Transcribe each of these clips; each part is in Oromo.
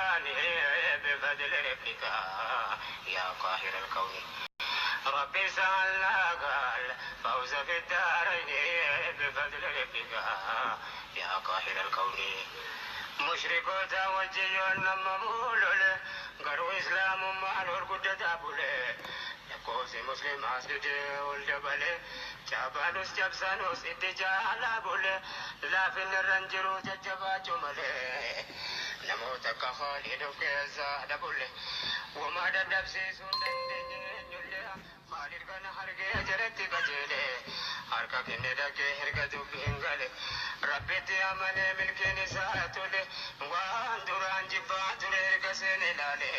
jedhanaani bifadli rabbika yaa qaahira alkawni. Rabbi sa'alnaaka alfawza fi daarayni bifadli rabbika yaa qaahira alkawni. Mushrikoota wajjin yoon nammamuu lole, garuu islaamummaan ol guddataa bule. Lakkoofsi muslimaas didee ol dabale, cabanus cabsanus itti caalaa bule. Laafinni irra hin jiru jajjabaachuu malee, namoota akka Khaalid of keessaa dhabulle. Womaa dadhabsiisuu hin dandeenye eenyullee, Khaalid kana argee jalatti qajeele. Harka kenne dhaqee erga dubbiin gale, Rabbitti amanee milkiin isaa tole. Waan duraan jibbaa ture erga seene ilaale.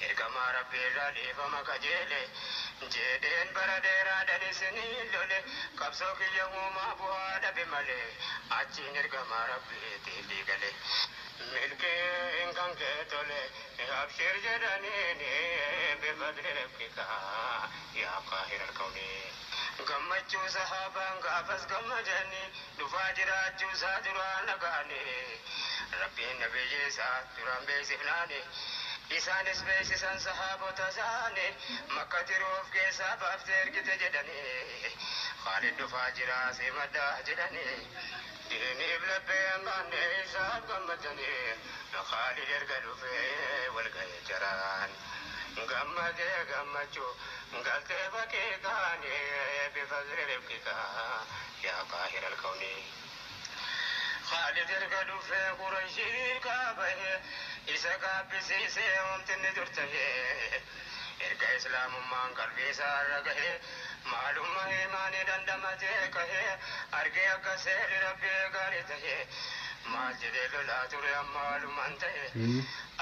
Ergamaa Rabbii irraa dhiifama kajeele, jedheen bara dheeraadhaan isiniin lole, qabsoo kiyya uumaa bu'aa dhabe malee, achiin ergamaa Rabbiitiif diigale. Milkiin kan kee tole abshir jedhaniin bifadli rabbika yaa qaahir alkawni. Gammachuu sahaabaan gaafas gammadanii, dhufaa jiraachuu isaa duraan dhaga'anii, Rabbiin nabiyyi isaa duraan beeksifnaani, isaanis beeksisan sahaabota isaanii, Makka tiruu of keessaa baaftee ergite jedhanii, Khaalid dhufaa jira simadhaa jedhanii, diiniif laphee hin baanne isaaf gammadanii. Khaalid erga dhufee wal ga'e jaraan, gammadee gammachuu galtee bakkee kaanii bifadli rabbika yaa qaahir alkawni. Khaalid erga dhufee Qurayshii kaabahee, isa gaabbisiisee wanti dur tahee. Erga islaamummaan qalbii isaa irra gahee, maalummaa imaanii dhandhamatee kahee, argee akka seerri Rabbii gaarii tahee, maal jedhee lolaa ture amma maalumaan ta'e,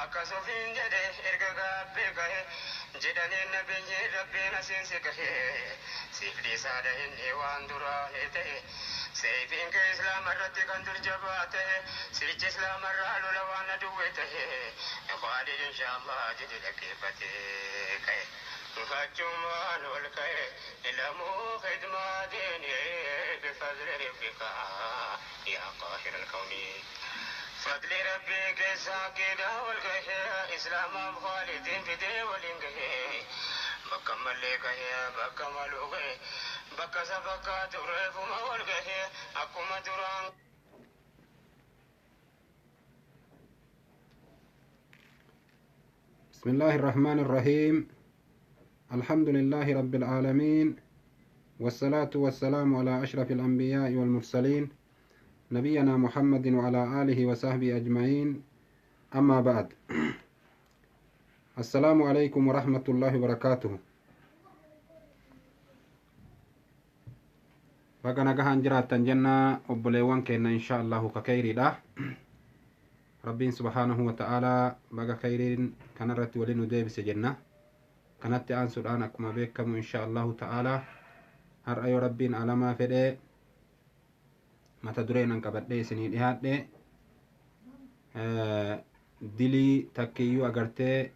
akkas ofiin jedhe erga gaabbee kahe, jedhaniin nabiyyi Rabbiin asiin si gahee, siif dhiisaadha inni waan duraanii ta'e. Seeyfiin kee islaama irratti kan dur jabaa ta'e, sichi islaama irraa lola waan aduwwee ta'e. Khaalid inshaallah jedhe dhaggeeffatee ka'e. Achumaan ol ka'e lamuu khidmaa diini bifadli rabbika yaa qaahir alkawni. Fadli Rabbii keessaa aqiidaa wal gahee, islaamaaf Khaalidiin fidee waliin gahee, bakka mallee gahee bakka maluu gahe, bakka isa fakkaatu reefuma wal gahee akkuma duraan. بسم الله الرحمن الرحيم، الحمد لله رب العالمين، والصلاة والسلام على أشرف الأنبياء والمرسلين، نبينا محمد وعلى آله وصحبه أجمعين، أما بعد، السلام عليكم ورحمة الله وبركاته. Baga nagahaan jiraattan jenna obboleewwan keenya, insha Allahu ka kayriidha. Rabbiin subhaanahu wa ta'aalaa baga kayriin kanarratti waliin nu deebise jenna. Kanatti aansuudhaan, akkuma beekamu, insha Allahu ta'aalaa har'a yoo Rabbiin alamaa fedhee mata dureen an qabadhee isinii dhihaadhe dilii takkiyyuu agartee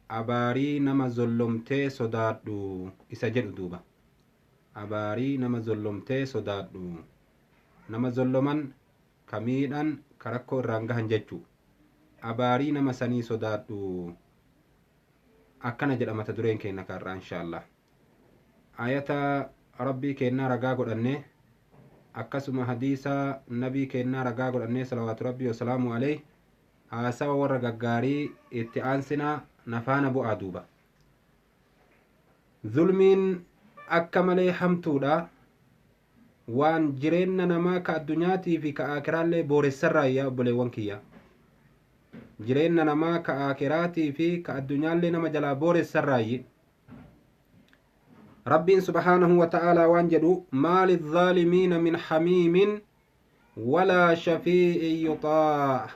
abaarii nama zollomtee sodaadhu isa jedhu duuba. Abaarii nama zollomtee sodaadhu, nama zolloman ka miidhan, ka rakkoo irraan gahan jechuu, abaarii nama sanii sodaadhu akkana jedha mata dureen keenya kaarraa. Insha Allah ayata Rabbii kennaa ragaa godhanne, akkasuma hadiisa nabii kennaa ragaa godhannee, salawaatu Rabbii wasalaamu aleyh, haasawa warra gaggaarii itti aansinaa nafaana bu'aa duuba. Zulmiin akka malee hamtuudha, waan jireenya namaa ka addunyaatii fi ka akiraallee booressarraa. Yaa obboleewwan kiyya, jireenya namaa ka akiraatii fi ka addunyaallee nama jalaa booressarraayyi. Rabbiin subhaanahu wa ta'aalaa waan jedhu: ما للظالمين من حميم ولا شفيع يطاع.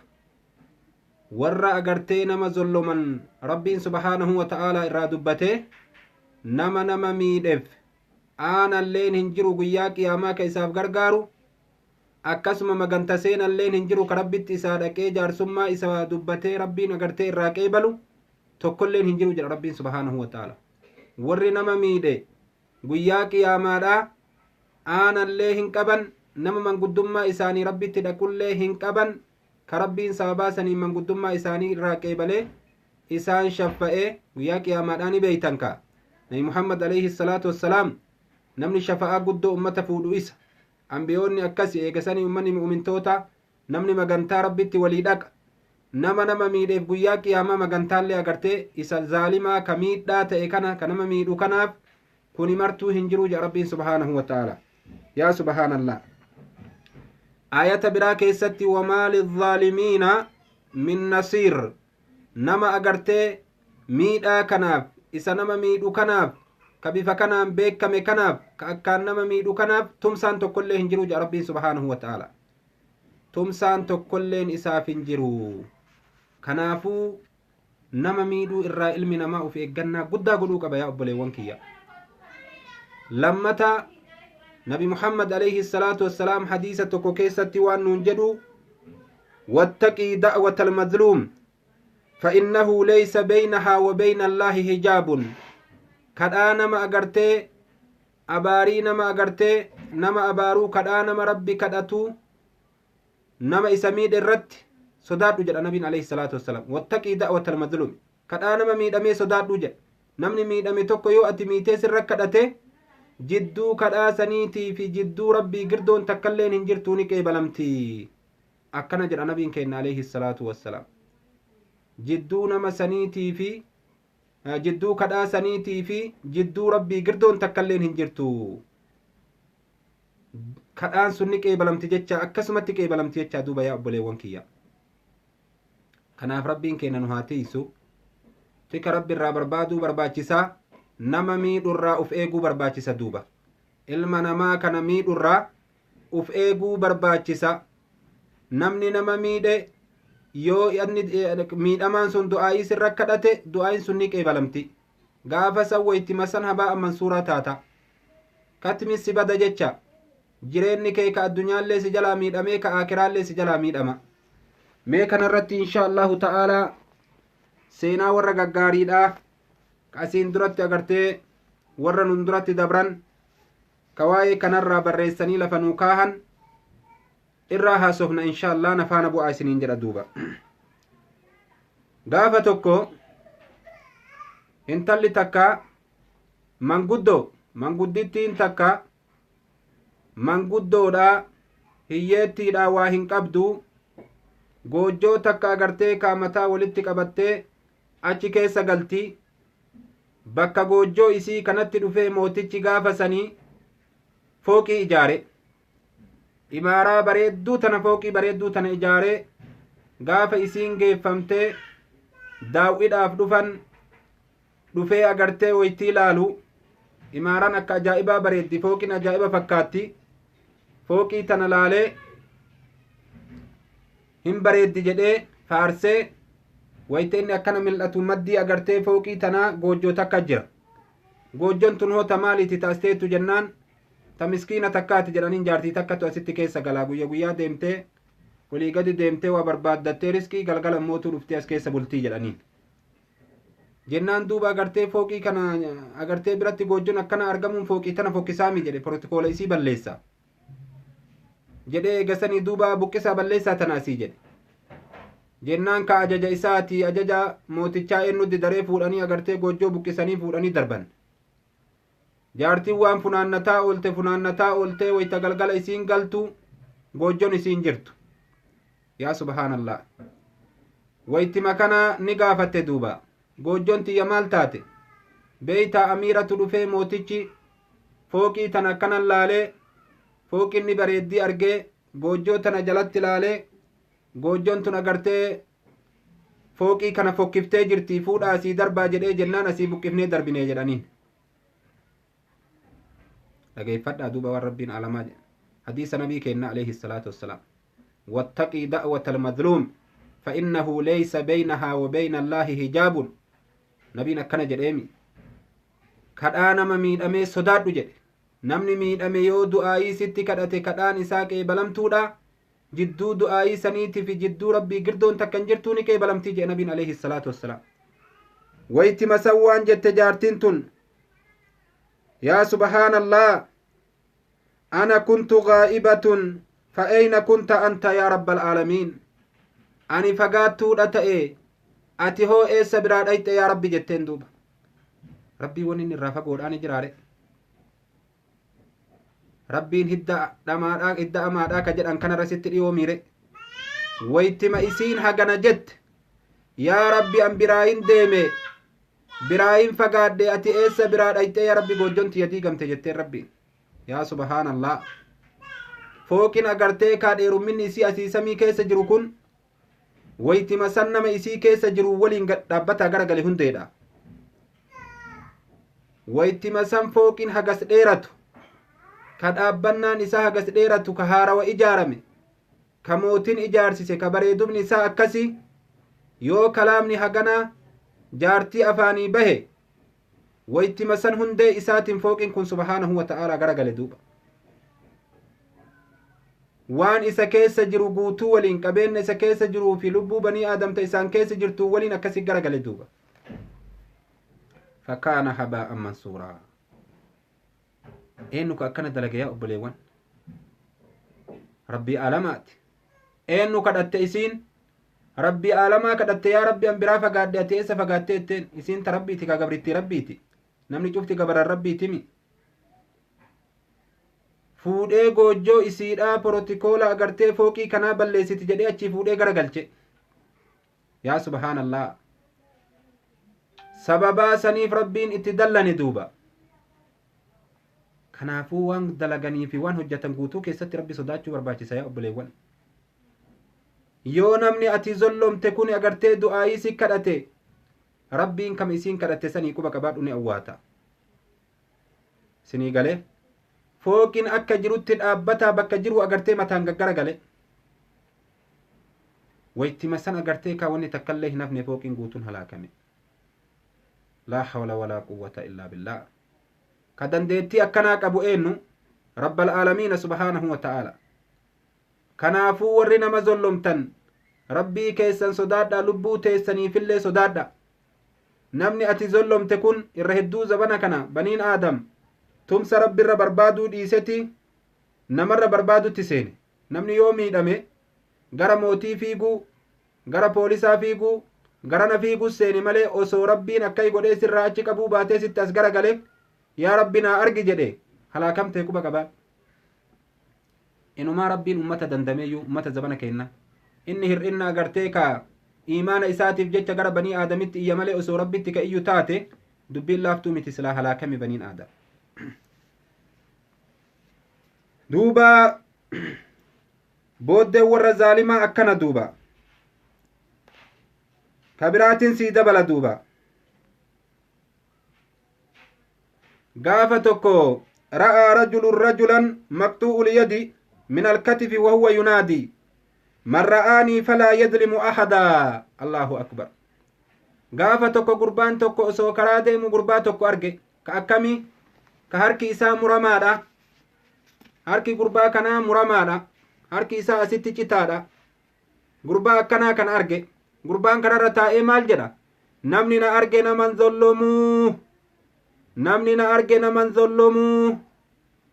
Warra agartee nama zolloman Rabbiin subhaanahu wa ta'aalaa irraa dubbate, nama nama miidheef aanalleen hin jiru guyyaa qiyaamaa ka isaaf gargaaru, akkasuma maganta seenalleen hin jiru ka Rabbitti isaa dhaqee jaarsummaa isa dubbatee Rabbiin agartee irraa qeebalu tokkolleen hin jiru jedha Rabbiin subhaanahu wa ta'ala. Warri nama miidhe guyyaa qiyaamaadha aanallee hin qaban, nama manguddummaa isaanii Rabbitti dhaqullee hin qaban, ka Rabbiin sababaa sanii manguddummaa isaanii irraa qeebalee isaan shaffa'ee guyyaa qiyaamaadhaa. Ni beeytan ka Nabi Muhammad alayhi salaatu wassalaam namni shafa'aa guddoo ummata fuudhu isa. Ambiyoonni akkasi eegasanii ummanni mu'mintoota namni magantaa Rabbitti walii dhaqa. Nama nama miidheef guyyaa qiyaamaa magantaallee agartee isa zaalimaa ka miidhaa ta'e kana ka nama miidhu kanaaf kuni martuu hin jiru jedha Rabbiin subhaanahu wa ta'ala. Yaa subhaanallah, ayata biraa keessatti wamaa lilzaalimiina min nasiir. Nama agartee miidhaa kanaaf, isa nama miidhu kanaaf, ka bifa kanaan beekame kanaaf, ka akkaan nama miidhu kanaaf tumsaan tokkollee hin jiru jedha Rabbiin subhaanahu wa ta'ala. Tumsaan tokkolleen isaaf hin jiru. Kanaafuu nama miidhuu irraa ilmi namaa of eeggannaa guddaa godhuu qaba, yaa obboleewwan kiyya. Lammata Nabi Muhammad alayhi salaatu wassalaam hadiisa tokko keessatti waan nuun jedhu: wattaqii da'wata almadluum فإنه ليس بينها وبين الله حجاب. Kadhaa nama agartee abaarii, nama agartee nama abaaruu, kadhaa nama Rabbi kadhatu nama isa miidhe irratti sodaadhu jedha Nabiin alayhi salaatu wassalaam. Wattaqii da'wata almadluum, kadhaa nama miidhamee sodaadhu jedha. Namni miidhame tokko yoo ati miitee sirra kadhate, jidduu kadhaa saniitii fi jidduu Rabbii girdoon takkailleen hin jirtuu, ni qeebalamti, akkana jedha Nabiin keenya alayhi salaatu wassalaam. Jidduu nama saniitii fi jidduu kadhaa saniitii fi jidduu Rabbii girdoon takkailleen hin jirtu, kadhaan sun ni qeebalamti jecha, akkasumatti qeebalamti jecha. Duuba yaa obboleewwan kiyya, kanaaf Rabbiin keenya nu haa tiisu. Tika Rabbi irraa barbaaduu barbaachisaa, nama miidhurraa uf eeguu barbaachisa. Duuba ilma namaa kana miidhurraa uf eeguu barbaachisa. Namni nama miidhe yoo inni miidhamaan sun du'aayii sirra kadhate, du'aayin sun ni qeebalamti. Gaafa san waytima san habaa mansuuraa taata, katmi si bada jecha. Jireenni kee ka addunyaallee si jalaa miidhamee, ka aakiraallee si jalaa miidhama. Mee kanarratti insha Allahu ta'aalaa seenaa warra gaggaariidha ka asiin duratti agartee warra nun duratti dabran ka waa'ee kanarraa barreessanii lafa nuu kaahan irraa haasofna insha Allah. Nafaana bu'aa isiniin jedha. Duuba gaafa tokko intalli takka manguddoo, manguddittiin takka manguddoodha, hiyyeettiidha, waa hin qabdu. Goojjoo takka agartee kaamataa walitti qabattee achi keessa galti. Bakka goojjoo isii kanatti dhufee mootichi gaafa sanii fooqii ijaare, imaaraa bareedduu tana, fooqii bareedduu tana ijaare. Gaafa isiin geeffamtee daaw'idhaaf dhufan, dhufee agartee waytii ilaalu imaaraan akka ajaa'ibaa bareeddi, fooqiin ajaa'iba fakkaatti. Fooqii tana laalee hin bareeddi jedhee faarsee. Wayta inni akkana mil'atu maddii agartee fooqii tanaa goojjoo takka jira. Goojjoon tun hoo ta maaliiti taasteettu jennaan, ta miskiina takkaati jedhaniin. Jaartii takkatu asitti keessa galaa, guyya guyyaa deemtee olii gadi deemtee waa barbaaddattee riskii, galgala mootuu dhuftee as keessa bultii jedhaniin. Jennaan duuba agartee fooqii kana agartee biratti goojjoon akkana argamuun fooqii tana fokkisaami jedhe, protokoola isii balleessa jedhee. Eegasanii duuba buqqisaa balleessaa tana asii jedhe. Jennaan ka ajaja isaati, ajaja mootichaa eenyutti daree, fuudhanii agartee goojjoo buqqisanii fuudhanii darban. Jaartiin waan funaannataa oolte, funaannataa ooltee, wayta galgala isiin galtu goojjoon isiin jirtu. Yaa subhaanallah, waytima kana ni gaafatte duuba: goojjoon tiyya maal taate? Beeytaa, amiiratu dhufee, mootichi fooqii tana akkanan laalee, fooqinni bareeddii argee, goojjoo tana jalatti laalee, goojjoon tun agartee fooqii kana fokkiftee jirti, fuudha asii darbaa jedhee jennaan asii buqqifnee darbinee jedhaniin. Dhageeffadhaa duuba waan Rabbiin alamaa hadiisa Nabii kenna alayhi salaatu wassalaam: wattaqii da'wata almadluum فإنه ليس بينها وبين الله حجاب. Nabiin akkana jedheemi: kadhaa nama miidhamee sodaadhu jedhe. Namni miidhame yoo du'aayii sitti kadhate, kadhaan isaa qeebalamtuudha. Jidduu du'aayii saniitii fi jidduu Rabbii girdoon takka hin jirtuu, ni qeebalamtii jedhe Nabiin alayhi salaatu wassalaam. Wayti masawwaan jette jaartiin tun Yaa subhaanallah, ana kuntu gaa'ibatun fa ayna kunta anta yaa rabbal aalamiin. Ani fagaattuudha ta'e, ati hoo eessa biraa dhayxe yaa rabbi jetteen duuba. Rabbii wanni inni irraa fagoodhaan jiraare. Rabbiin hidda dhamaadhaa hidda amaadhaa ka jedhan kanarra sitti dhiyoo miire. Waytima isiin hagana jette, yaa rabbi an biraayin deeme, biraayin fagaadhe, ati eessa biraa dhayxe yaa rabbi, goojjon tiyya diigamte jetteen rabbiin. Yaa subhaanallah, fooqin agartee kaa dheerumminni isii asii samii keessa jiru kun waytima san nama isii keessa jiru waliin dhaabbataa gara gale hundeedha. Waytima san fooqin hagas dheeratu, ka dhaabbannaan isaa hagas dheeratu, ka haarawa ijaarame, ka mootin ijaarsise, ka bareedumni isaa akkasi, yoo kalaamni haganaa jaartii afaanii bahe, waytima san hundee isaatiin fooqin kun subhaanahu wa ta'aalaa gara gale duuba. Waan isa keessa jiru guutuu waliin, qabeenya isa keessa jiruu fi lubbuu banii aadamta isaan keessa jirtu waliin akkasi gara gale duuba. Fakkaana habaa'an mansuuraa. Eenyu ka akkana dalage yaa obboleewwan? Rabbii aalamaati. Eenyu kadhatte isiin? Rabbii aalamaa kadhatte. Yaa rabbi, an biraa fagaadhe, ati eessa fagaatte jetteen. Isiin ta rabbiiti ka gabrittii rabbiiti. Namni cufti gabaran rabbiitimi. Fuudhee goojjoo isiidhaa porotikoola agartee fooqii kanaa balleessiti jedhee achii fuudhee gara galche. Yaa subhaanallah, sababaa saniif rabbiin itti dallane duuba. Kanaafuu waan dalaganii fi waan hojjetan guutuu keessatti rabbi sodaachuu barbaachisa yaa obboleewwan. Yoo namni ati zollomte kun agartee du'aayii si kadhate, rabbiin kam isiin kadhatte sanii quba qabaadhu, ni awwaata. Sinii galee fooqin akka jirutti dhaabbataa bakka jiru agartee mataan gaggara gale. Waytima san agartee kaa wanni takkallee hin hafne, fooqin guutuun halaakame. Laa hawla walaa quwwata illaa billaa. Ka dandeettii akkanaa qabu eenyu? Rabbal aalamiina subhaanahu wa ta'aala. Kanaafuu warri nama zollomtan rabbii keessan sodaadha, lubbuu teessaniifillee sodaadha. Namni ati zollomte kun irra hedduu zabana kana baniin aadam tumsa rabbirra barbaaduu dhiiseti namarra barbaadutti seene. Namni yoo miidhame gara mootii fiiguu, gara poolisaa fiiguu, garana fiiguu seene malee, osoo rabbiin akkai godhee sirraa achi qabuu baatee sitti as gara gale, yaa rabbi naa argi jedhe, halaakamtee quba qabaa. Inumaa rabbiin ummata dandameeyyuu ummata zabana kenna inni hir'inna agartee ka imaana isaatiif jecha gara banii aadamitti iyya malee, osoo rabbitti ka iyyu taate dubbiin laaftuu miti, silaa halaakame baniin aadam duuba. Booddeen warra zaalimaa akkana duuba. Ka biraatiin sii dabala duuba. Gaafa tokko ra'aa rajulun rajulan maqxuu'ul yadi min alkatifi wahuwa yunaadii man ra'aanii falaa yadlimu ahadaa. Allahu akbar! Gaafa tokko gurbaan tokko osoo karaa deemu gurbaa tokko arge, ka akkamii? Ka harki isaa muramaadha. Harki gurbaa kanaa muramaadha, harki isaa asitti citaadha. Gurbaa akkanaa kan arge. Gurbaan kanarra taa'ee maal jedha? Namni na arge naman zollomuu, namni na arge naman zollomuu,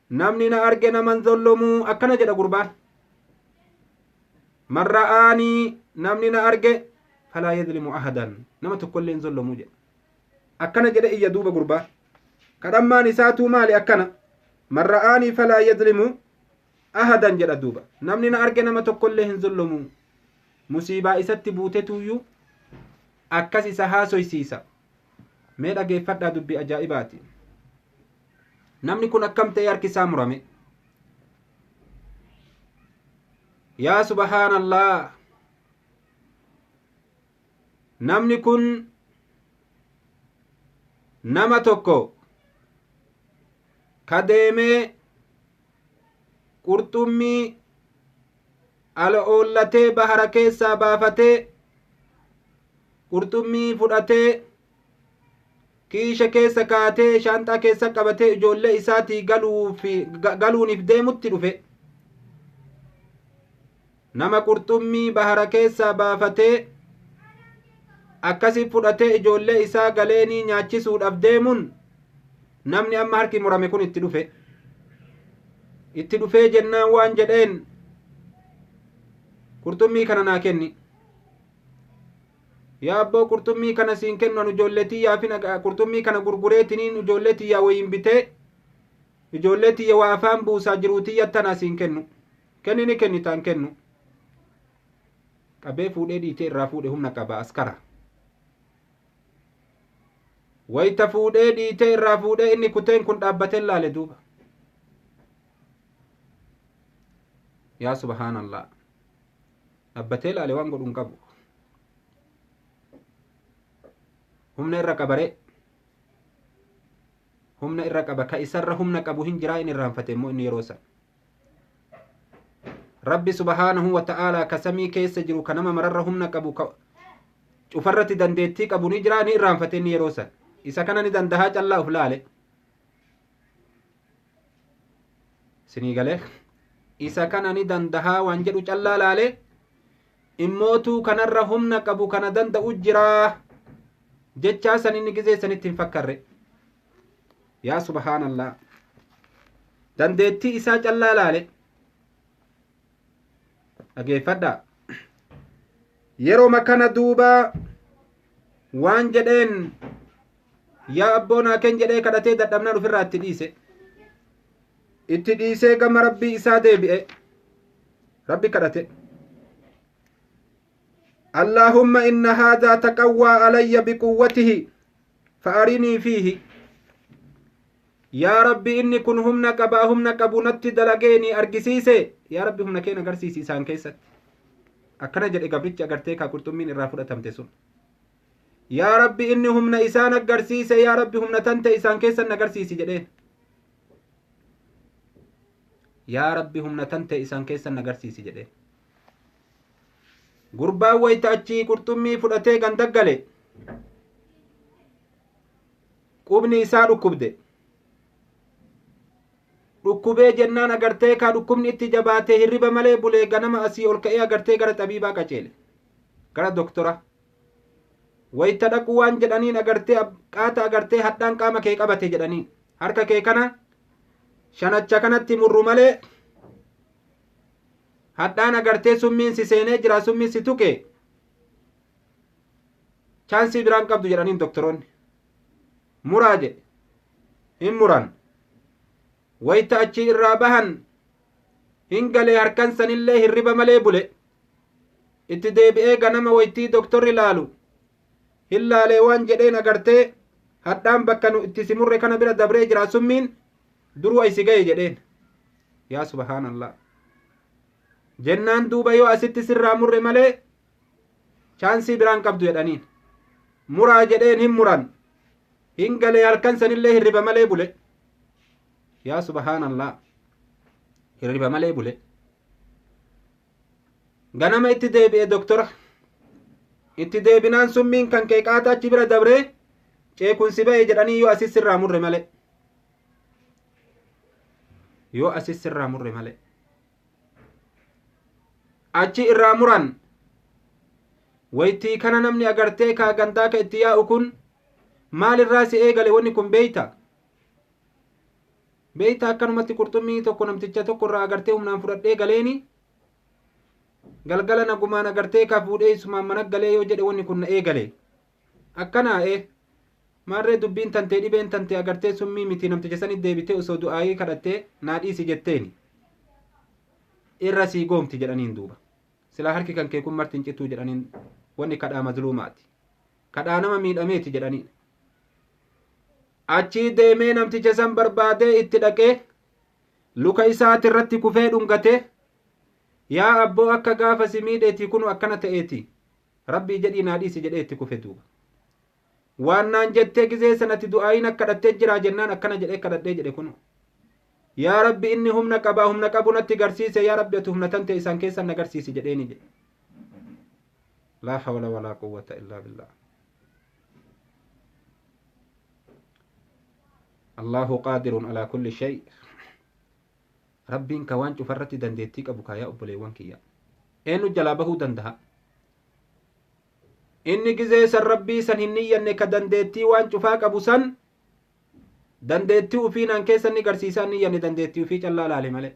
namni na arge naman zollomuu, akkana jedha gurbaan. Man ra'aanii, namni na arge, falaa yadlimu ahadan, nama tokkollee hin zollomuu jedha. Akkana jedhe iyya duuba gurbaan. Kadhammaan isaatuu maali akkana? Man ra'aanii falaa yadlimu ahadan jedha duuba. Namni na arge nama tokkollee hin zollomuu. Musiibaa isatti buutetuyyuu akkas isa haasoysiisa. Mee dhageeffadhaa, dubbii ajaa'ibaati. Namni kun akkam ta'e harki isaa murame? Yaa subhaanallah, namni kun nama tokko ka deemee qurxummii ala oollatee bahara keessaa baafatee, qurxummii fudhatee kiisha keessa kaatee, shaanxaa keessa qabatee ijoollee isaatii galuuniif deemutti dhufe. Nama qurxummii bahara keessaa baafatee akkasi fudhatee ijoollee isaa galeenii nyaachisuudhaaf deemuun Namni amma harki murame kun itti dhufe. Itti dhufee jennaan waan jedheen qurxummii kana naa kenni. Yaa abboo qurxummii kana siin kennu an ijoollee tiyyaafin qurxummii kana gurgureetiniin ijoollee tiyyaa wayiin bitee ijoollee tiyya waa afaan buusaa jiruu tiyya tanaa siin kennu. Kenni ni kennitaan kennu. Qabee fuudhee dhiitee irraa fuudhe humna qaba askara. Wayita fuudhee dhiitee irraa fuudhee inni kuteen kun dhaabbatee laale duuba. Yaa subhaanallah. Dhaabbatee laale waan godhu hin qabu. Humna irra qabaree. Humna irra qaba ka isarra humna qabu hin jiraa inni irraanfate immoo inni yeroo san. Rabbi subhaanahu wa ta'aalaa ka samii keessa jiru ka nama mararra humna qabu ka cufarratti dandeettii qabu ni jiraa ni irraanfate inni yeroo san. Isa kana ni dandahaa callaa uf laale. Sinii galee isa kana ni dandahaa waan jedhu callaa laale immootuu kanarra humna qabu kana danda'u jiraa jechaa san inni gizee sanitti hin fakkarre. Yaa subhaanallah. Dandeettii isaa callaa laale. Dhageeffadhaa. Yeroo kana duuba waan jedheen yaa abboo naa kenni jedhee kadhatee dadhabnaan ofirraa itti dhiise. Itti dhiisee gama rabbii isaa deebi'e. Rabbi kadhate. Allaahumma inna haadhaa taqawwaa alayya biquwwatihi fa'arinii fiihi. Yaa rabbi inni kun humna qabaa humna qabu natti dalageeni argisiise. Yaa rabbi humna keen agarsiisi isaan keessatti. Akkana jedhe gabrichi agartee kaa qurxummiin irraa fudhatamte sun. Yaa rabbi inni humna isaan agarsiise yaa rabbi humna tante isaan keessan agarsiisi jedheen. Yaa rabbi humna tante isaan keessan agarsiisi jedheen. Gurbaan wayita achii qurxummii fudhatee gandaggale. Qubni isaa dhukkubde. Dhukkubee jennaan agartee kaa dhukkubni itti jabaatee hirriba malee bulee ganama asii ol ka'ee agartee gara xabiibaa qaceele. Gara doktora. Wayita dhaqu waan jedhaniin agartee qaata agartee hadhaan qaama kee qabate jedhaniin. Harka kee kana shanacha kanatti murru malee hadhaan agartee summiin si seenee jira summiin si tuqe chaansii biraan qabdu jedhaniin doktoroonni. Muraa jedhe. Hin muran. Wayita achi irraa bahan hin galee harkan sanillee hirriba malee bule. Itti deebi'ee ganama waytii doktorri laalu. Hin laalee waan jedheen agartee hadhaan bakka nu itti si murre kana bira dabree jira summiin duruu isi ga'e jedheen. Yaa subhaanallah. Jennaan duuba yoo asitti sirraa murre malee chaansii biraan qabdu jedhaniin. Muraa jedheen hin muran. Hin galee halkan sanillee hirriba malee bule. Yaa subhaanallah. Hirriba malee bule. Ganama itti deebi'e doktora. Itti deebinaan summiin kan kee qaata achi bira dabree ceekunsi ba'e jedhanii yoo asis sirraa murre malee. Yoo asis sirraa murre malee. Achi irraa muran. Waytii kana namni agartee kaa gandaa ka itti yaa'u kun maalirraa si eegale wanni kun beeyta? Beeyta akkanumatti qurxummii tokko namticha tokko irraa agartee humnaan fudhadhee galeeni galgala nagumaan agartee kaa fuudhee isumaan mana galee yoo jedhe wanni kun na eegale. Akkanaa maarree dubbiin tantee dhibeen tantee agartee summii miti namticha sanit deebitee osoo du'aayii kadhattee naa dhiisi jetteeni. Irra sii goomti jedhaniin duuba. Silaa harki kan kee kun marti hin cituu jedhaniin wanni kadhaa mazluumaati. Kadhaa nama miidhameeti jedhaniin. Achii deemee namticha san barbaadee itti dhaqee luka isaati irratti kufee dhungate yaa abboo akka gaafa si miidheeti kunu akkana ta'eeti rabbii jedhii naa dhiisi jedhee itti kufe duuba. Waan naan jettee gizee sanatti du'aayin akka kadhattee jiraa jennaan akkana jedhee kadhadhee jedhe kunu. Yaa rabbi inni humna qabaa humna qabu natti garsiise yaa rabbi ati humna tante isaan keessan na garsiisi jedheeni jedhe. Laa hawla walaa quwwata illaa billah. Allahu qaadirun alaa kulli shay. Rabbiin ka waan cufarratti dandeettii qabu kaayaa obboleewwan kiyya. Eenyu jalaa bahuu danda'a? Inni gizee san rabbii san hin niyyanne ka dandeettii waan cufaa qabu san Dandeettii ufii naan keessa inni garsiisaa inni yanni dandeettii ufii callaa laale malee.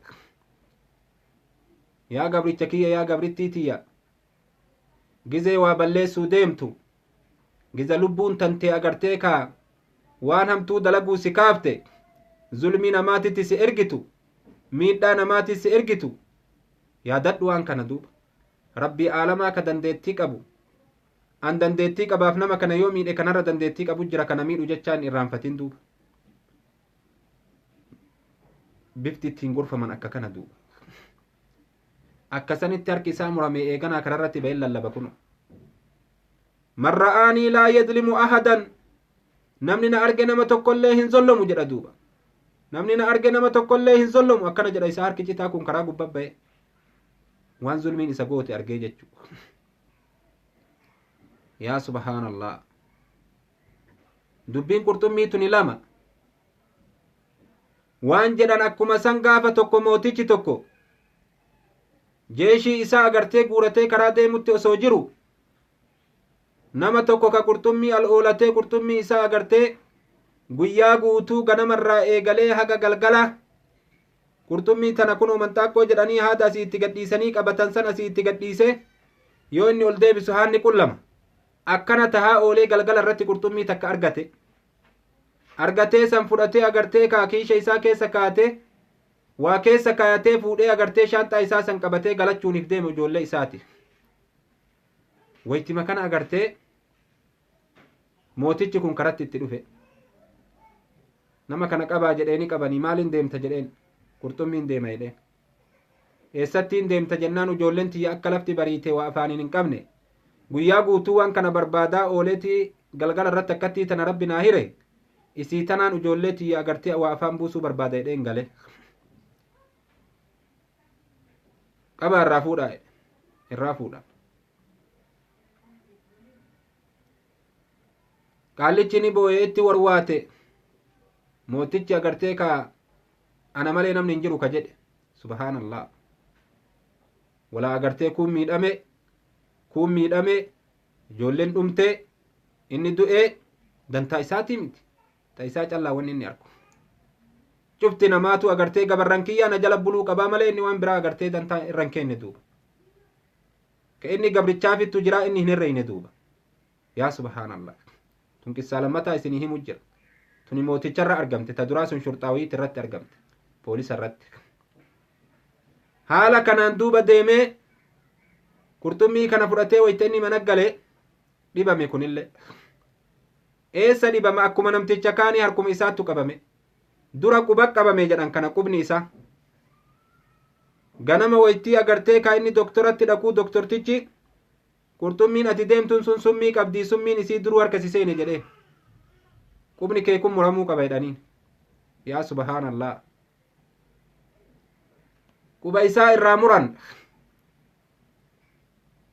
Yaa gabricha kiyya, yaa gabrittii tiyya, gizee waa balleessuu deemtu, giza lubbuun tantee agartee kaa waan hamtuu dalaguu si kaafte, zulmii namaatitti si ergitu, miidhaa namaatti si ergitu, yaadadhu waan kana duuba. Rabbii aalamaa ka dandeettii qabu, an dandeettii qabaaf nama kana yoo miidhe kanarra dandeettii qabu jira kana miidhu jechaan irraanfatin duuba. Bifti ittiin gorfaman akka kana duuba. Akkasanitti harki isaa murame eeganaa kanarratti ba'ee lallaba kuno. Man ra'aanii laa yadlimu ahadan, namni na arge nama tokkollee hin zollomu jedha duuba. Namni na arge nama tokkollee hin zollomu akkana jedha. Isaa harki citaa kun karaa gubbaa ba'e waan zulmiin isa goote argee jechuu. Yaa subhaanallah, dubbiin qurxummii tuni lama waan jedhan. Akkuma san gaafa tokko mootichi tokko jeeshii isaa agartee guuratee karaa deemutti osoo jiru, nama tokko ka qurxummii al oolatee qurxummii isaa agartee guyyaa guutuu ganamarraa eegalee haga galgala qurxummii tana kunoo manxaaqqoo jedhanii haada asii itti gadhiisanii qabatan san asii itti gadhiise, yoo inni ol deebisu haanni qullama akkana tahaa oolee galgala irratti qurxummii takka argate. Argatee san fudhatee agartee kaa kiisha isaa keessa kaatee waa keessa kaayatee fuudhee agartee shaanxaa isaa san qabatee galachuuniif deeme ijoollee isaati. Waytima kana agartee mootichi kun karatti itti dhufe. Nama kana qabaa jedheeni qabanii, maaliin deemta jedheen, qurxummiin deema jedheen. Eessattiin deemta jennaan, ijoolleen tiyya akka lafti bariite waa afaaniin hin qabne, guyyaa guutuu waan kana barbaadaa ooleetii galgala irratti akkattii tana rabbi naa hire, isii tanaan ijoollee tiyya agartee waa afaan buusuu barbaada jedheen gale. Qabaa irraa fuudhaa, irraa fuudha. Qaallichi ni boo'ee itti warwaate. Mootichi agartee ka ana malee namni hin jiru ka jedhe, subhaanallah, wala agartee kuun miidhame, kuun miidhame, ijoolleen dhumte, inni du'ee dantaa isaatii miti, ta isaa callaa wanni inni argu. Cufti namaatu agartee gabarran kiyyaa na jala buluu qabaa malee inni waan biraa agartee dantaa irra hin kenne duuba. Ka inni gabrichaafittu jiraa inni hin herreeyne duuba. Yaa subhaanallah, tun qissaa lammataa isinii himu jira. Tuni mooticharra argamte, ta duraa sun shurxaawiyiit irratti argamte, poolisa irratti. Haala kanaan duuba deemee qurxummii kana fudhatee wayita inni mana gale dhibame. Kunillee eessa dhibama? Akkuma namticha kaanii harkuma isaattu qabame. Dura quba qabame jedhan kana qubni isaa. Ganama waytii agartee kaa inni doktoratti dhaquu, doktortichi qurxummiin ati deemtuun sun summii qabdii, summiin isii duruu harka si seene jedheen, qubni kee kun muramuu qaba jedhaniin. Yaa subhaanallah, quba isaa irraa muran.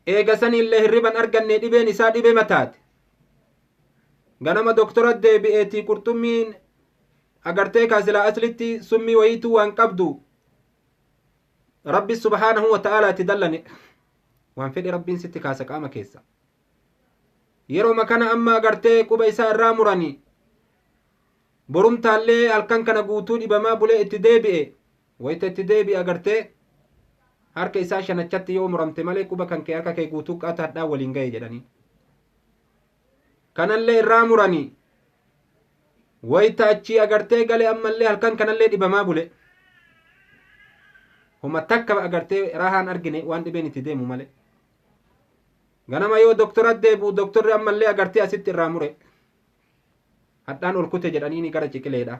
Eega saniillee hirriban arganne, dhibeen isaa dhibee mataate. Ganama doktora deebi'eetii qurxummiin agartee kaasilaa aslitti summii wayiituu waan qabdu, rabbi subhaanahu wa ta'aalaa itti dallane, waan fedhe rabbiin sitti kaasa qaama keessa. Yeroo kana amma agartee quba isaa irraa murani, borumtaallee halkan kana guutuu dhibamaa bulee itti deebi'e. Wayita itti deebi'e agartee harka isaa shanachatti yoo muramte malee quba kan kee harka kee guutuu qaata hadhaa waliin ga'e jedhanii, kanallee irraa muranii. Wayita achii agartee gale ammallee halkan kanallee dhibamaa bule, homa takka agartee rahaan argine, waan dhibeen itti deemu malee. Ganama yoo doktora deebi'u, doktorri ammallee agartee asitti irraa mure, hadhaan ol kute jedhaniini gara ciqileedha.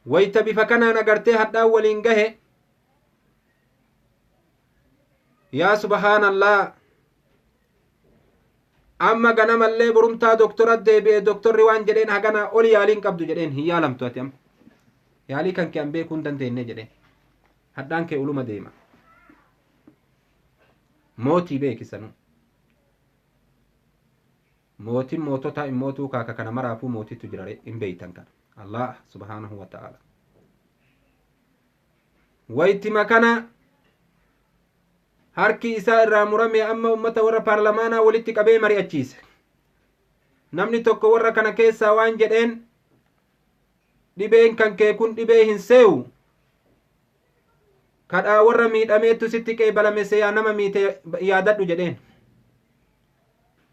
Wayita bifa kanaan agartee hadhaan waliin gahe, yaa subhaanallah, amma ganamallee borumtaa doktora deebi'e. Doktorri waan jedheen, hagana ol yaaliin qabdu jedheen, hin yaalamtu ati, amma yaalii kan kee an beekuu hin dandeenye jedheen, hadhaan kee uluma deema. Mootii beekisanu, mootiin moototaa immootuu kaaka kana maraafuu mootitu jira hin beeytan kana. Allah subhaanahu wa ta'ala waytima kana harki isaa irraa murame amma ummata warra paarlamaanaa walitti qabee mari'achiise. Namni tokko warra kana keessaa waan jedheen Dhibeen kan kee kun dhibee hin seewu. Kadhaa warra miidhameettu sitti qeebalame seeyaa nama miite yaadadhu jedheen.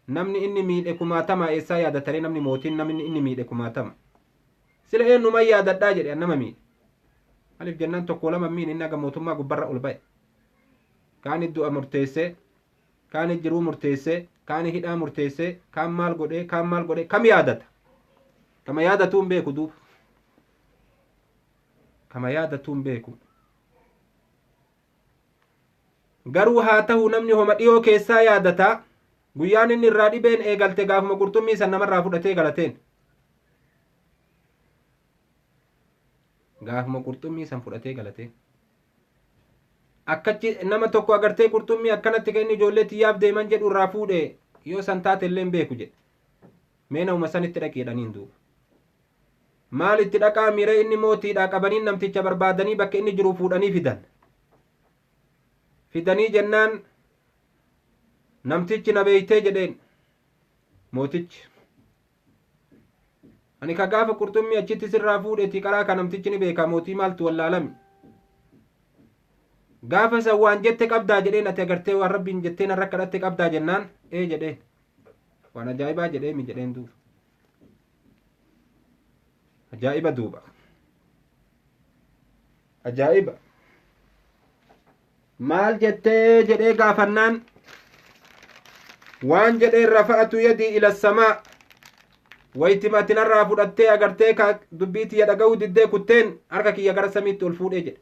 Namni inni miidhe kumaatama eessaa yaadatare namni mootiin namni inni miidhe kumaatama. Sila eenyuman yaadadhaa jedhe nama miidhe. Maaliif jennaan tokko lama miin inni aga mootummaa gubbarra ol ba'e. Kaan du'a murteessee, kaan jiruu murteessee, kaan hidhaa murteessee, kaan maal godhee, kaan maal godhee, kam yaadata? Kama yaadatuu hin beeku duuba. Kama yaadatuu hin beeku. Garuu haa ta'u namni homa dhiyoo keessaa yaadataa guyyaan inni irraa dhibeen eegalte gaafuma qurxummii san namarraa fudhatee galateen. Gaafuma qurxummii san fudhatee galateen. Akkachi nama tokko agartee qurxummii akkanatti kan inni ijoollee xiyyaaf deeman jedhu irraa fuudhe yoo san taate illee hin beeku jedhe. Mee nama sanitti dhaqi jedhaniin duuba. Maal itti dhaqaa miiree inni mootiidhaa qabaniin namticha barbaadanii bakka inni jiru fuudhanii fidan. Fidanii jennaan namtichi na beeytee jedheen mootichi. Ani ka gaafa qurxummii achitti sirraa fuudheeti qaraa ka namtichi ni beeka mootii maaltu wallaalami. Gaafa san waan jette qabdaa jedheen ati agartee waan rabbiin jettee narra kadhatte qabdaa jennaan ee jedheen. Waan ajaa'ibaa jedheemi jedheen duuba. Ajaa'iba duuba. Ajaa'iba. Maal jettee jedhee gaafannaan waan jedheen rafa'atu yadii ila samaa waytima ati narraa fudhattee agartee ka dubbii tiyya dhaga'uu diddee kutteen harka kiyya gara samiitti ol fuudhee jedhe.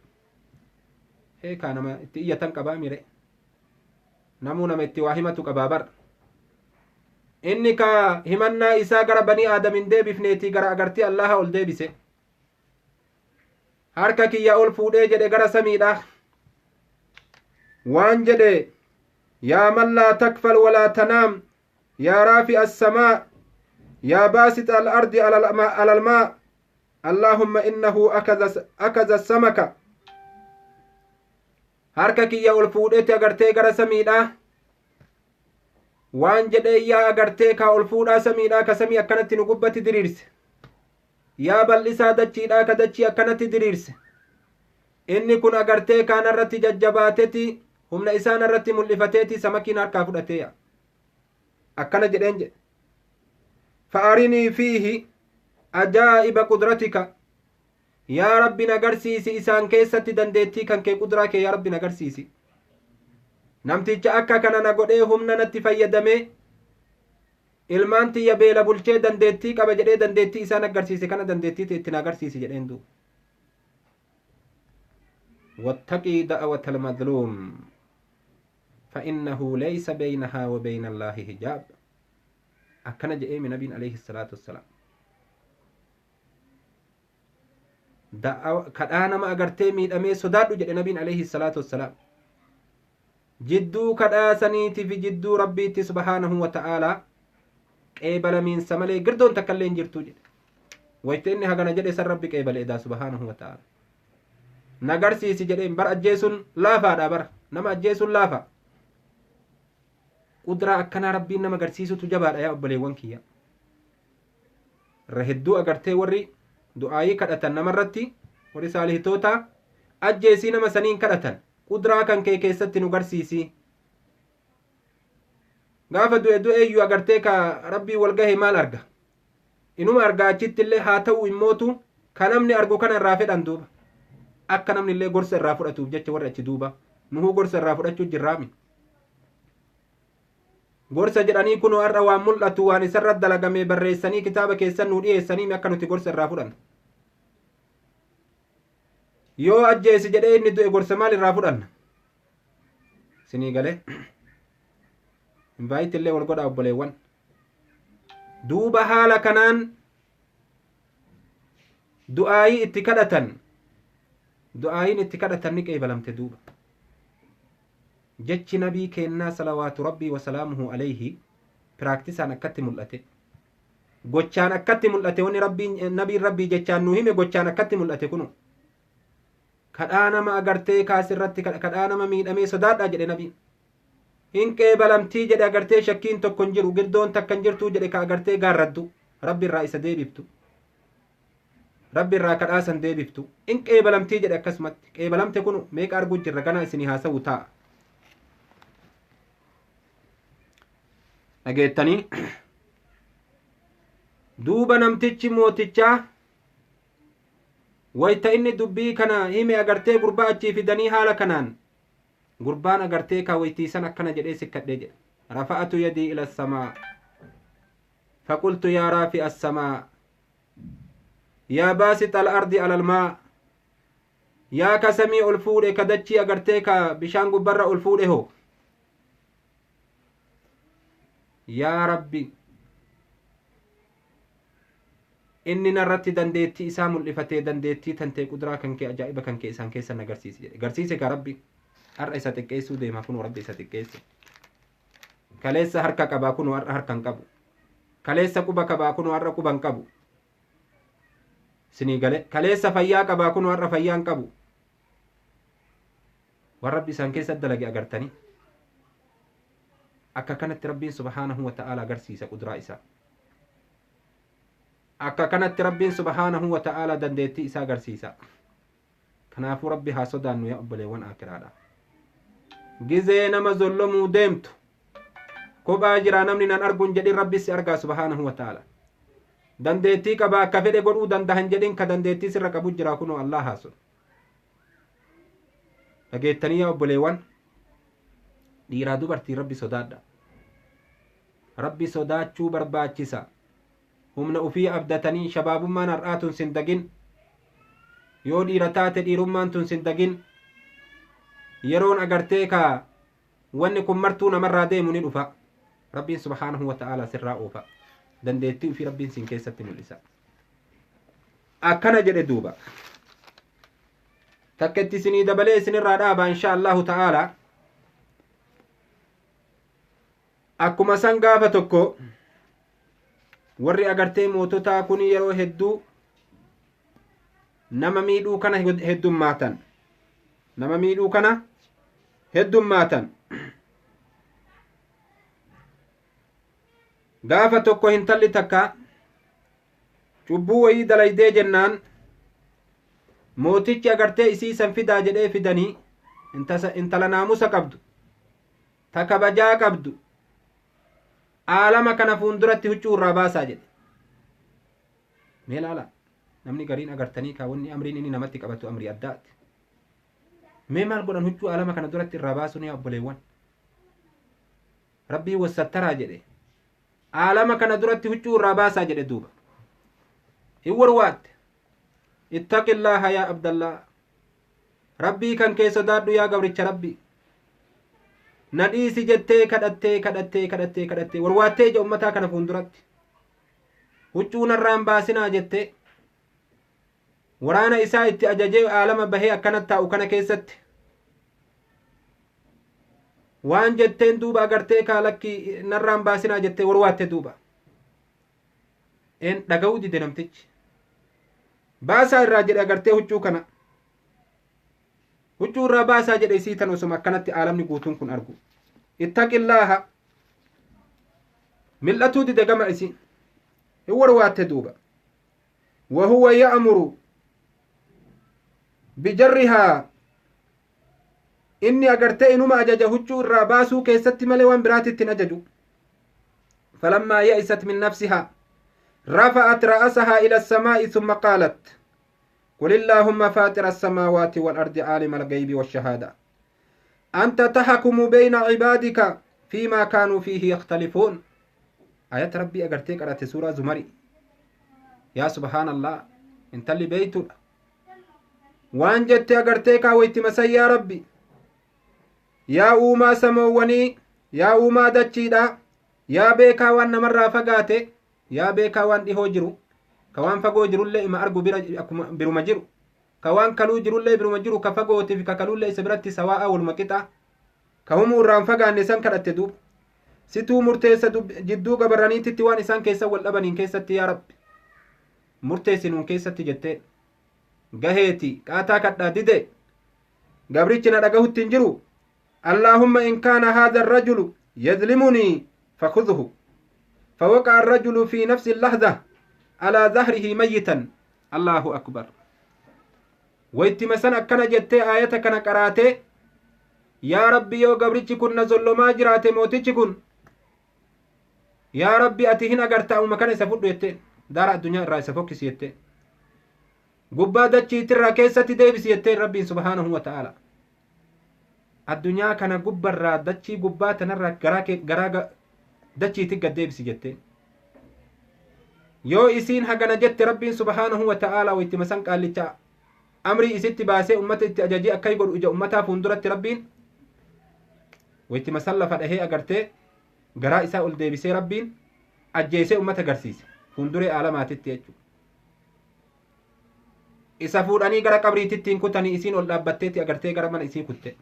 Hee kaa nama itti iyyatan qabaa mire. Namuu nama itti waa himatu qabaa bar. Inni ka himannaa isaa gara banii aadam hin deebifneetii gara agartii Allaha ol deebise. Harka kiyya ol fuudhee jedhe gara samiidha. Waan jedhe yaa man laa takfal walaa tanaam yaa raafi assamaa yaa baasit al-ardi ala almaa allaahumma innahu akaza samaka. Harka kiyya ol fuudheeti agartee gara samiidha. Waan jedhee yaa agartee ka ol fuudhaa samiidhaa ka samii akkanatti nu gubbatti diriirse. Yaa bal'isaa dachiidhaa ka dachii akkanatti diriirse. Inni kun agartee kaan irratti jajjabaateti humna isaan irratti mul'ifateeti samakiin harkaa fudhatee akkana jedheen jedhe. Fa'arinii fiihi ajaa'iba qudratika. Yaa rabbi na agarsiisi isaan keessatti dandeettii kan kee qudraa kee yaa rabbi na agarsiisi. Namticha akka kana na godhee humna natti fayyadamee ilmaan tiyya beela bulchee dandeettii qaba jedhee dandeettii isaan agarsiise kana dandeettii itti na agarsiisi jedheen duuba. واتقي دعوة المظلوم فإنه ليس بينها وبين الله حجاب. أكن جئ من نبي عليه الصلاة والسلام. Kadhaa nama agartee miidhamee sodaadhu jedhe nabiin alayhi salaatu wassalaam. Jidduu kadhaa saniitii fi jidduu rabbiitti subhaanahu wa ta'aalaa qeebalamiinsa malee girdoon takka illee hin jirtu jedhe. Wayte inni hagana jedhe san rabbi qeebale edaa subhaanahu wa ta'aalaa. Nagarsiisi jedheen bar ajjeesuun laafaadha bara nama ajjeesuun laafa. Qudraa akkanaa rabbiin nama agarsiisutu jabaadha yaa obboleewwan kiyya. Irra hedduu agartee warri du'aayii kadhatan namarratti warri saalihitoota ajjeesii nama saniin kadhatan qudraa kan kee keessatti nu garsiisi. Gaafa du'e du'eeyyuu agartee ka rabbii wal gahe maal arga? Inuma argaa achitti illee haa ta'u immootu ka namni argu kana irraa fedhan duuba. Akka namni illee gorsa irraa fudhatuuf jecha warri achi duuba nuhuu gorsa irraa fudhachuu jirraami. Gorsa jedhanii kunoo har'a waan mul'atu waan isarra dalagame barreessanii kitaaba keessan nuu dhiyeessanii akka nuti gorsa irraa fudhannu. Yoo ajjeesi jedhee inni du'e gorsa maal irraa fudhanna? Sinii galee. Invite illee wal godhaa obboleewwan. Duuba haala kanaan du'aayii itti kadhatan. Du'aayiin itti kadhatan ni qeebalamte duuba. Jechi nabii kennaa salawaatu rabbii wasalaamuhu alayhi piraaktisaan akkatti mul'ate. Gochaan akkatti mul'ate wanni rabbiin nabiin rabbii jechaan nu hime gochaan akkatti mul'ate kunu. Kadhaa nama agartee kaasirratti kadhaa nama miidhamee sodaadhaa jedhe nabiin. Hin qeebalamtii jedhe agartee shakkiin tokko hin jiru girdoon takka hin jirtuu jedhe ka agartee gaarraddu rabbi irraa isa deebiftu. Rabbi irraa kadhaasan deebiftu in qeebalamtii jedhe. Akkasumatti qeebalamte kun meeqa arguu jirra gana isinii haasawu ta'a. Dhageettanii duuba namtichi mootichaa wayta inni dubbii kana hime agartee gurbaa achii fidanii haala kanaan gurbaan agartee ka waytiisan akkana jedhee sikkadhee jedhe. Rafa'atu yadii ila samaa faqultu yaa raafi'a assamaa yaa baasix al-ardi alalmaa yaa ka samii ol fuudhe ka dachii agartee ka bishaan gubbarra ol fuudhe ho yaa rabbi inni narratti dandeettii isaa mul'ifatee dandeettii tantee quduraa kan kee ajaa'iba kan kee isaan keessa na garsiisi jedhe. Garsiise ka rabbi har'a isa xiqqeessuu deema kunoo rabbi isa xiqqeesse. Kaleessa harka qabaa kunoo har'a harka hin qabu. Kaleessa quba qabaa kunoo har'a quba hin qabu. Sinii gale kaleessa fayyaa qabaa kunoo har'a fayyaa hin qabu. Waan rabbi isaan keessa dalage agartanii akka kanatti rabbiin subhaanahu wa ta'aala agarsiisa quduraa isaa. Akka kanatti rabbiin subhaanahu wa ta'aala dandeettii isaa agarsiisa. Kanaafuu rabbi haa sodaannu yaa obboleewwan akiraadha. Gizee nama zollomuu deemtu kophaa jira namni nan arguun jedhin rabbi si argaa subhaanahu wa ta'aala. Dandeettii qaba akka fedhe godhuu dandahan jedhin ka dandeettii sirra qabu jira kunoo Allah haasun. Dhageettanii yaa obboleewwan dhiiraa dubartii rabbi sodaadha. Rabbi sodaachuu barbaachisa. Humna ufii abdatanii shabaabummaan har'aa tun sin dagin. Yoo dhiira taate dhiirummaan tun sin dagin. Yeroon agartee ka wanni kun martuu namarraa deemu ni dhufa. Rabbiin subhaanahu wa ta'aala sirraa oofa. Dandeettii ufii rabbiin sin keessatti mul'isa. Akkana jedhe duuba. Takka itti isinii dabalee isinirraa dhaaba insha Allahu ta'aala. Akkuma san gaafa tokko warri agartee moototaa kun yeroo hedduu nama miidhuu kana heddummaatan. Nama miidhuu kana heddummaatan. Gaafa tokko hintalli takka cubbuu wayii dalaydee jennaan mootichi agartee isii san fidaa jedhee fidanii intala naamusa qabdu ta kabajaa qabdu aalama kana fuulduratti huccuu irraa baasaa jedhe. Mee ilaala namni gariin agartanii kaawwanni amriin inni namatti qabatu amrii addaati. Mee maal godhan huccuu aalama kana duratti irraa baasuun yaa obboleewwan. Rabbii wassattaraa jedhe. Aalama kana duratti huccuu irraa baasaa jedhe duuba. Hin warwaatte. Ittaqillaaha yaa Abdallaa. Rabbii kan kee sodaadhu yaa gabricha rabbii. Na dhiisi jettee kadhattee kadhattee kadhattee kadhattee warwaattee ija ummataa kana fuulduratti. Huccuu narraan baasinaa jettee waraana isaa itti ajajee aalama bahee akkanatti taa'u kana keessatti waan jetteen duuba agartee kaalakkii narraan baasinaa jettee warwaatte duuba. Een dhaga'uu dide namtichi. Baasaa irraa jedhe agartee huccuu kana. Huccuu irraa baasaa jedhe isii tan osuma akkanatti aalamni guutuun kun argu. Ittaqillaaha. Mil'atuu dide gama isii. Hin warwaatte duuba. Wahuwa ya'muru bijarrihaa inni agartee inuma ajaja huccuu irraa baasuu keessatti malee waan biraatti ittiin ajaju. Falammaa ya'isat min nafsihaa rafa'at ra'asahaa ila samaa'i thumma qaalat قل اللهم فاطر السماوات والأرض عالم الغيب والشهادة أنت تحكم بين عبادك فيما كانوا فيه يختلفون. آيات ربي أغرتك قرأت سورة زمري. يا سبحان الله انت اللي بيتو وان جت أغرتك ويتمسي يا ربي يا أوما سمووني يا أوما دتشيدا يا بيكا وان مرة فقاتي يا بيكا وان إهوجرو ka waan fagoo jirullee ima argu bira akkuma biruma jiru ka waan kaluu jirullee biruma jiru ka fagootiif ka kaluullee isa biratti sawaa'a waluma qixa ka humuu irraan fagaanne san kadhatte duuba situu murteessa jidduu gabarraniititti waan isaan keessa wal dhabaniin keessatti yaa rabbi murteessinuun keessatti jettee gaheeti qaataa kadhaa dide gabrichi na dhagahutti hin jiru. Allaahumma in kaana haadha arrajulu yadlimunii fakudhu fawaqa'a arrajulu fi nafsi lahza على ظهره ميتا. Allahu akbar. Wayittima san akkana jettee aayata kana qaraatee, yaa Rabbi, yoo gabrichi kun na zollomaa jiraate, mootichi kun, yaa Rabbi, ati hin agarta, uma kana isa fudhu jetteen. Daara addunyaa irraa isa fokkisi jetteen, gubbaa dachiitirraa keessatti deebisi jetteen. Rabbiin subhaanahu wa ta'aala addunyaa kana gubbarraa dachii gubbaa tanarraa garaa dachiitti gad deebisi jetteen. Yoo isiin hagana jette, Rabbiin subhaanahu wa ta'aala wayittima san qaallicha amrii isitti baasee ummata itti ajajee akka godhu ija ummataa fuulduratti Rabbiin wayittima san lafa dhahee agartee garaa isaa ol deebisee Rabbiin ajjeesee ummata garsiise fuulduree aalamaatitti jechuudha. Isa fuudhanii gara qabriititti hin kutanii, isiin ol dhaabbatteetti agartee gara mana isii kutte.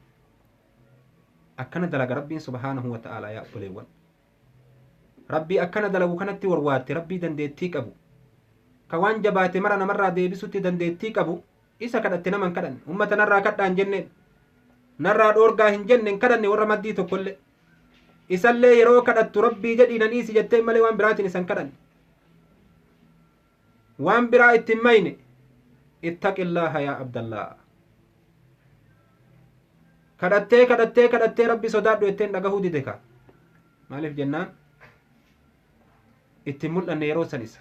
Akkana dalaga Rabbiin subhaanahu wa ta'aalaa. Yaa obboleewwan, Rabbii akkana dalagu kanatti warwaatte, Rabbii dandeettii qabu, ka waan jabaate mara namarraa deebisutti dandeettii qabu isa kadhatte. Nama hin kadhanne, ummata narraa kadhaa hin jenneen, narraa dhoorgaa hin jenne, hin kadhanne warra maddii tokkollee. Isallee yeroo kadhattu Rabbii jedhii nan dhiisi jettee malee waan biraatiin isan kadhanne, waan biraa ittiin mayne. Ittaqillaaha yaa Abdallaa. Kadhattee kadhattee kadhattee, Rabbi sodaadhu jetteen, dhagahuu dide. Ka maaliif jennaan ittiin mul'anne yeroo san isa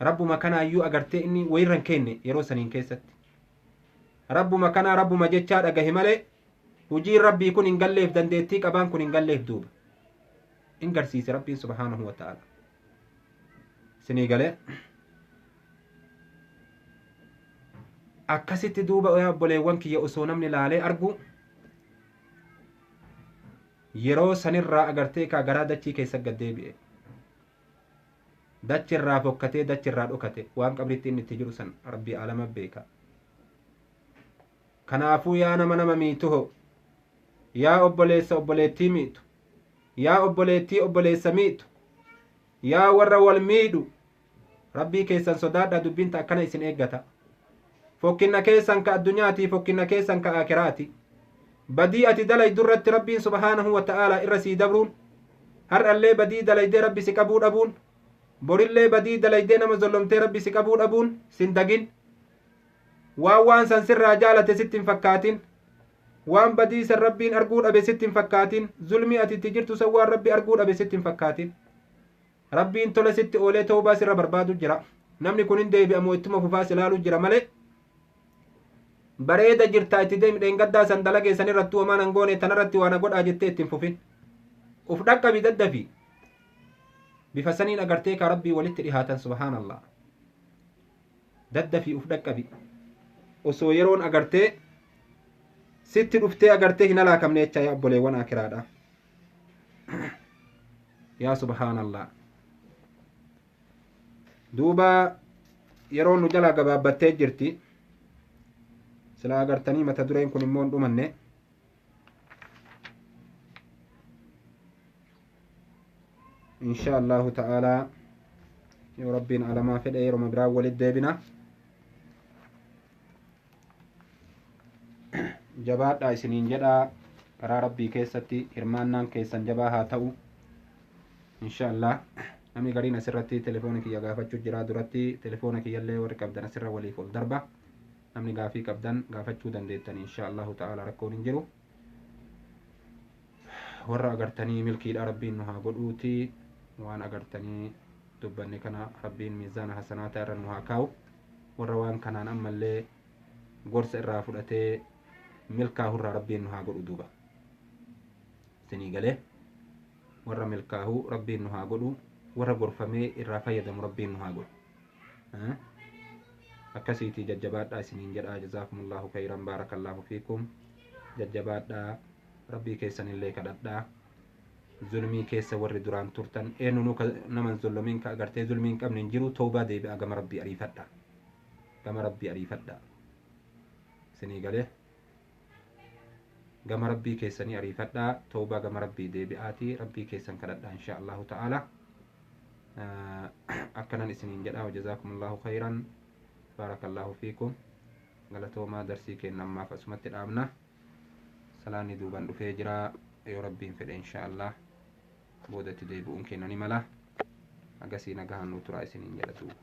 Rabbuma kanaayyuu agartee inni wayirra hin kenne. Yeroo saniin keessatti Rabbuma kanaa Rabbuma jechaa dhagahe malee hujiin Rabbii kun hin galleef, dandeettii qabaan kun hin galleef. Duuba in garsiise Rabbiin subhaanahu wa ta'ala. Sinii galee akkasitti. Duuba yaa obboleewwan kiyya, osoo namni laalee argu yeroo sanirraa agartee kaa garaa dachii keessa gad deebi'e, dachirraa fokkatee, dachirraa dhokate. Waan qabritti inni itti jiru san Rabbii alama beeka. Kanaafuu yaa nama nama miituho, yaa obboleessa obboleettii miitu, yaa obboleettii obboleessa miitu, yaa warra wal miidhu, Rabbii keessan sodaadha. Dubbinta akkana isin eeggata. Fokkinna keessan ka addunyaatii, fokkinna keessan ka akiraati. Badii ati dalaydu irratti Rabbiin subhaanahu wa ta'aalaa irra sii dabruun, har'allee badii dalaydee Rabbi si qabuu dhabuun, borillee badii dalaydee nama zollomtee Rabbi si qabuu dhabuun sin dagin. Waan san sirraa jaalate sitti hin fakkaatin. Waan badii san Rabbiin arguu dhabe sitti hin fakkaatin. Zulmii ati itti jirtu san waan Rabbi arguu dhabe sitti hin fakkaatin. Rabbiin tola sitti oolee tawbaa sirra barbaadu jira. Namni kun hin deebi'amu ittuma fufaas ilaalu jira malee. Bareeda jirtaa, itti deemi. Dheengaddaa san dalagee san irrattuu homaan hangoone, tanarratti waan godhaa jettee ittiin fufin. Uf dhaqqabi daddafi. Bifa saniin agartee ka Rabbii walitti dhihaatan. Subhaanallah, daddafii uf dhaqqabi osoo yeroon agartee sitti dhuftee agartee hin halaakamne jecha. Yaa obboleewwan akiraadha, yaa subhaanallah. Duuba yeroon nu jalaa gabaabbattee jirti. Silaa agartanii mata dureen kun immoo hin dhumanne. Insha Allahu ta'aalaa, yoo Rabbiin alamaa fedhe, yeroma biraa walit deebina. Jabaadhaa isiniin jedhaa. Karaa Rabbii keessatti hirmaannaan keessan jabaa haa ta'u, insha Allah. Namni gariin asirratti telefoona kiyya gaafachuu jira. Duratti telefoona kiyyallee warri qabdan asirra waliif ol darba. Namni gaafii qabdan gaafachuu dandeettan, insha Allahu ta'ala, rakkoon hin jiru. Warra agartanii milkiidha Rabbiin nu haa godhuuti. Waan agartanii dubbanne kana Rabbiin miizaana hasanaata irra nu haa kaa'u. Warra waan kanaan ammallee gorsa irraa fudhatee milkaahurraa Rabbiin nu haa godhu. Duuba isinii galee, warra milkaahuu Rabbiin nu haa godhu, warra gorfamee irraa fayyadamu Rabbiin nu haa godhu. Akkasiitii jajjabaadhaa isiniin jedhaa. Jazaakumullahu khayran, baarakallaahu fiikum. Jajjabaadhaa, Rabbii keessanillee kadhadhaa. Zulmii keessa warri duraan turtan, eenyunuu nama zullumiin ka agartee zulmii hin qabne hin jiru. Tawbaa deebi'aa, gama Rabbii ariifadha, gama Rabbii ariifadha. Isinii galee, gama Rabbii keessanii ariifadhaa, tawbaa gama Rabbii deebi'aatii Rabbii keessan kadhadhaa, insha Allahu ta'ala. Akkanan isiniin jedha. Wajazaakumullahu khayran, baarakallaahu fiikum, galatoomaa. Darsii keenya ammaaf asumatti dhaabna. Salaanni duuban dhufee jira. Yoo Rabbiin fedhe, insha Allah, boodatti deebi'uun keenya ni mala. Agasii nagahaan nu turaa isiniin jedha duuba.